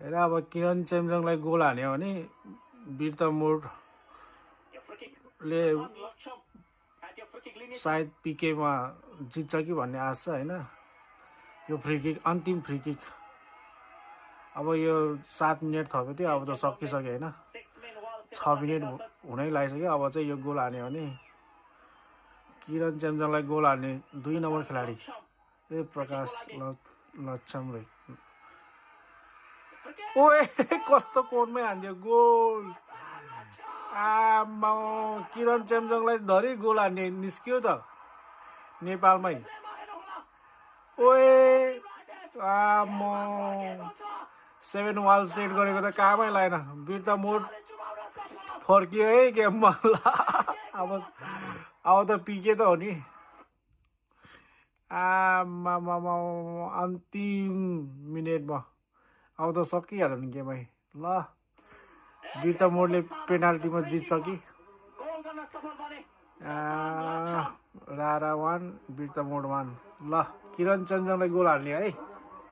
हेर अब किरण चेम्जङलाई गोल हान्यो भने वीरता मोडले सायद पिकेमा जित्छ कि भन्ने आश छ होइन। यो फ्री किक अन्तिम फ्री किक। अब यो 7 मिनेट थप्यो थियो, अब त सकिसक्यो होइन। 6 मिनेट हुनै लागिसक्यो। अब चाहिँ यो गोल हान्यो भने किरण चेम्जङलाई गोल हान्ने 2 नम्बर खेलाडी ए प्रकाश लक्षम रे। ओए कस्तो कोणमै हान्दियो गोल। आमा किरण चेम्जङलाई धरि गोल हान्ने निस्क्यो त नेपालमै। ओए आमा 7 वाल सेट गरेको त कामै लागेन। वीरता मोड फर्कियो है गेममा। अब त पिके त हो नि। आमा अन्तिम मिनेटमा अब त सकिहाल्यो नि गेमै। ल वीरता मोडले पेनाल्टीमा जित्छ कि। रारा 1 वीरता मोड 1। ल किरण चेम्जङलाई गोल हाल्ने है।